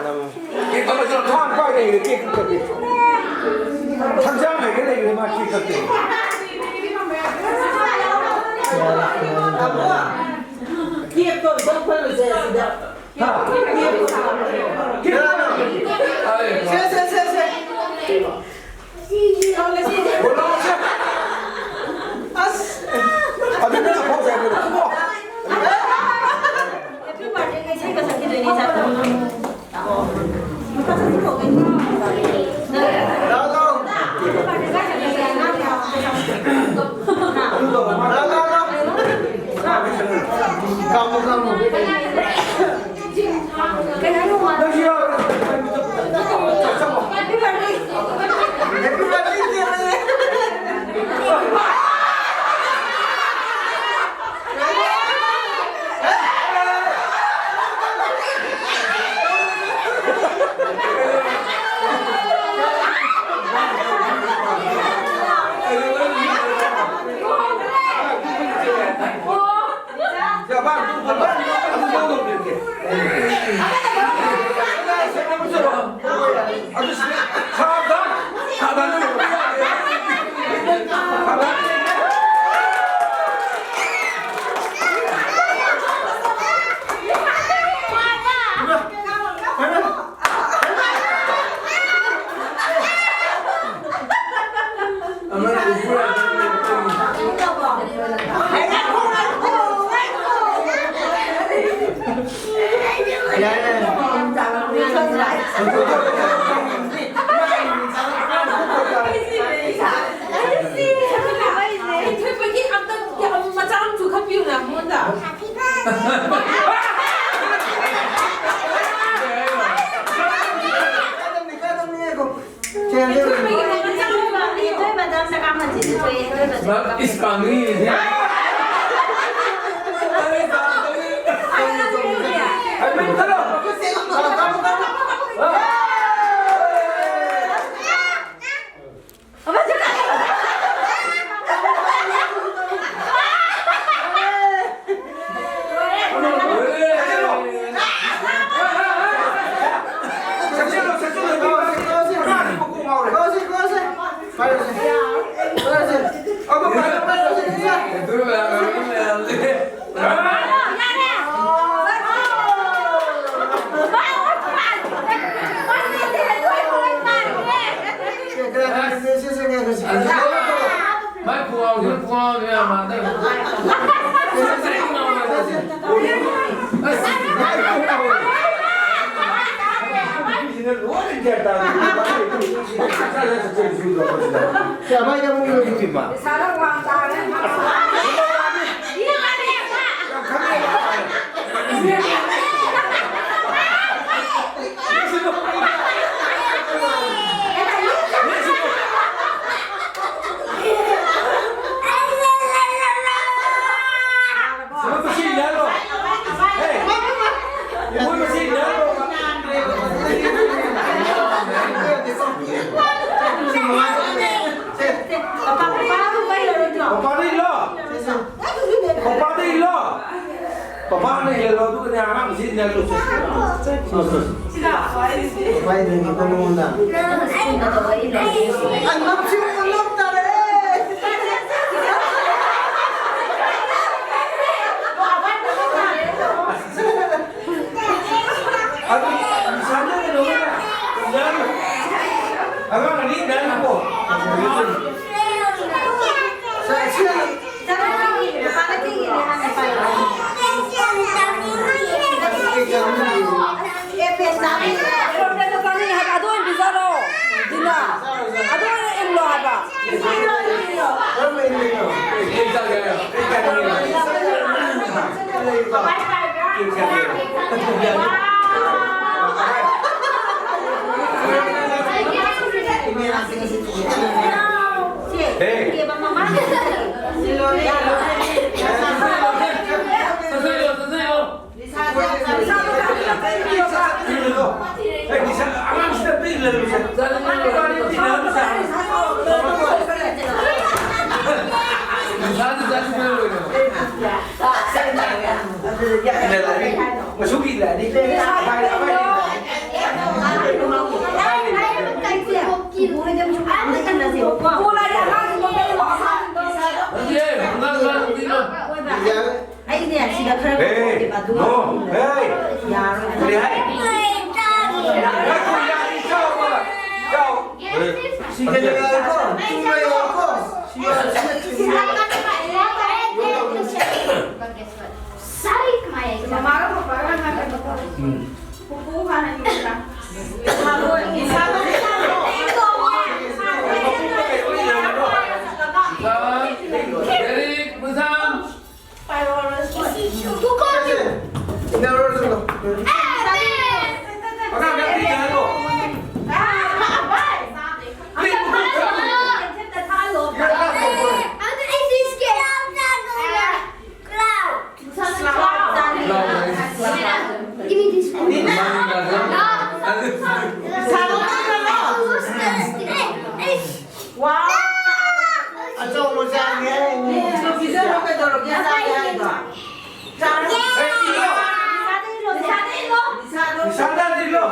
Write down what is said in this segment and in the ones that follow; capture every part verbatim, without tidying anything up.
Cake ꯑꯃꯁꯨ ꯊꯥꯡ ꯄꯥꯏ ꯂꯩꯔꯦ, ꯀꯦꯛ ꯀꯛꯇꯦ꯫ ꯊꯥꯡꯖꯥꯡ ꯍꯥꯏꯒꯦ ꯂꯩꯔꯦ, ꯃꯥ ꯀꯦꯛ ꯀꯛꯇꯦ꯫ ꯀꯦꯛꯇꯣ ꯑꯝꯇꯪ ꯈꯜꯂꯨꯁꯦ ꯑꯁꯤꯗ꯫ ꯍꯥ? ꯀꯦꯛ ꯁꯥꯕꯅꯦ꯫ ꯀꯦꯛ ꯁꯦ, ꯁꯦ, ꯁꯦ, ꯁꯦ꯫ ꯑꯁ! ꯑꯗꯨ ꯅꯪ ꯐꯥꯎ ꯁꯥꯏ ꯀꯩꯅꯣ? ꯈꯨꯝꯃꯣ꯫ Happy birthday ꯏꯁꯩꯒ ꯁꯛꯈꯤꯗꯣꯏꯅꯦ, ꯆꯠꯈ꯭ꯔꯣ꯫ ꯂꯥꯎ, ꯂꯥꯎ꯫ ꯂꯥꯎ, ꯂꯥꯎ, ꯂꯥꯎ꯫ ꯀꯥꯝꯃꯣ, ꯀꯥꯝꯃꯣ꯫ ꯊꯣꯏꯕꯒꯤ ꯑꯝꯇ ꯃꯆꯥ ꯑꯃ ꯆꯨꯈꯠꯄꯤꯌꯨꯅ ꯃꯉꯣꯟꯗ꯫ ꯏꯁ, ꯀꯥꯡꯉꯤ꯫ ꯂꯣꯏꯅ ꯒ꯭ꯌꯥꯟ ꯇꯥꯗꯦ꯫ ꯁꯤ ꯑꯃ ꯌꯥꯝ ꯅꯨꯡꯉꯥꯏꯇꯦ ꯏꯃꯥ꯫ ꯌꯥꯝ ꯈꯪꯉꯦ꯫ ꯄꯄꯥꯗ ꯏꯜꯂꯣ꯫ ꯄꯄꯥꯗ ꯏꯜꯂꯣ꯫ ꯄꯄꯥꯅ ꯍꯦꯜꯂꯣ, ꯑꯗꯨꯒꯅꯦ ꯑꯉꯥꯡꯁꯤ ꯏꯟꯅꯔꯨꯁꯦ꯫ ꯁꯤꯗ꯫ ꯄꯄꯥ ꯏꯟꯅꯔꯒꯦꯀꯣ ꯅꯉꯣꯟꯗ꯫ ꯑꯩ ꯅꯞꯁꯤ ꯑꯣꯜꯂꯛꯇꯔꯦ꯫ ꯑꯗꯨ ꯅꯤꯁꯥꯅ ꯀꯩꯅꯣ ꯏꯟꯅꯔꯨ꯫ ꯑꯉꯥꯡ ꯑꯅꯤ ꯏꯟꯅꯔꯨꯀꯣ꯫ ꯁꯤ, ꯁꯤ, ꯑꯗꯨ ꯑꯣꯏꯅ ꯄꯤꯖꯔꯣ, ꯗꯤꯅꯥ꯫ ꯑꯗꯨ ꯑꯣꯏꯅ ꯏꯜꯂꯣ ꯍꯥꯏꯕ꯫ ꯍꯦ꯫ ꯆꯠꯊꯣꯛꯏꯔꯣ, ꯆꯠꯊꯣꯛꯏꯔꯣ꯫ ꯑꯩꯅꯦ ꯁꯤꯗ ꯈꯔ ꯈꯔ ꯍꯣꯡꯒꯦꯕ, ꯑꯗꯨꯒ ꯅꯣ, ꯍꯦ꯫ ꯌꯥꯔꯣꯏ꯫ ꯀꯔꯤ ꯍꯥꯏ? ꯁꯤ ꯀꯩꯅꯣ ꯌꯥꯎꯔꯦꯀꯣ? ꯆꯨꯝꯅ ꯌꯥꯎꯔꯦꯀꯣ? ꯁꯤ ꯌꯥꯎꯔꯦ, ꯁꯤ ꯌꯥꯎꯔꯦ꯫ ꯄꯨꯄꯨ ꯍꯥꯟꯅ ꯏꯔꯣ꯫ ꯏꯁꯥꯗꯣ, ꯏꯁꯥꯗꯣ, ꯏꯁꯥꯗꯣ꯫ ꯃꯨꯁꯥꯟ, ꯗꯦꯔꯤꯛ, ꯃꯨꯁꯥꯟ꯫ ꯄꯥꯏꯔꯣ, ꯄꯥꯏꯔꯣ꯫ ꯏꯟꯅꯔꯣ, ꯆꯠꯂꯣ꯫ ꯑꯉꯥꯡ ꯅꯪ ꯄꯤꯒꯦ ꯍꯥꯏꯔꯣ? Give me this one. Wow! ꯑꯆꯧꯕ ꯆꯥꯒꯦ ꯍꯥꯏꯅꯤ꯫ ꯄꯤꯖꯔꯣ, ꯀꯩꯗꯧꯔꯒꯦ? ꯆꯥꯒꯦ ꯍꯥꯏꯗꯣ꯫ ꯆꯥꯔꯣ꯫ ꯅꯤꯁꯥꯗ ꯏꯜꯂꯣ, ꯅꯤꯁꯥꯗ ꯏꯜꯂꯣ꯫ ꯅꯤꯁꯥꯗ ꯏꯜꯂꯣ꯫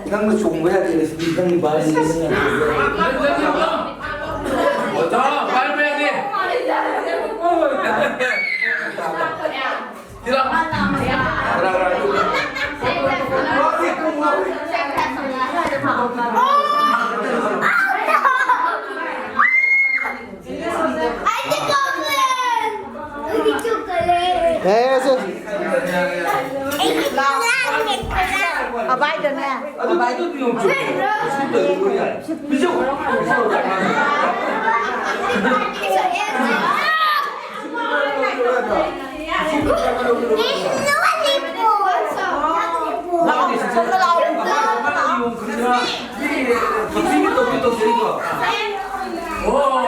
ꯅꯪꯅ ꯆꯣꯡꯕ ꯌꯥꯗꯦ, ꯁꯤꯗꯤ ꯅꯪꯒꯤ ꯕꯥꯔꯅꯤ, ꯅꯪꯅ ꯆꯣꯡꯕ ꯌꯥꯗꯦ꯫ ꯑꯣꯖꯥ, ꯄꯥꯏꯕ ꯌꯥꯗꯦ꯫ ꯊꯤꯜꯂꯛꯑꯣ꯫ ꯑꯩꯗꯤ ꯆꯣꯀ꯭ꯂꯦꯠ! ꯑꯩꯗꯤ ꯆꯣꯀ꯭ꯂꯦꯠ! ꯑꯦ, ꯁꯦ꯫ ꯑꯩꯗꯤ ꯑꯕꯥꯏꯗꯅꯦ꯫ ꯑꯗꯨ, ꯑꯗꯨ ꯅꯤꯌꯣꯝ ꯆꯨꯝꯃꯦ꯫ ꯁꯤꯗ ꯑꯗꯨꯝ ꯌꯥꯏ꯫ ꯄꯤꯖꯧ꯫ ꯂꯥꯛꯑꯣꯅꯦ, ꯁꯤꯗ ꯂꯥꯛꯑꯣ꯫ ꯅꯤꯌꯣꯝ ꯈꯪꯗꯅ ꯃꯤ ꯈꯛꯇꯤꯒ ꯇꯧꯒꯦ ꯇꯧꯖꯔꯤꯗꯣ꯫ ꯑꯣ, ꯃꯥꯅꯦ꯫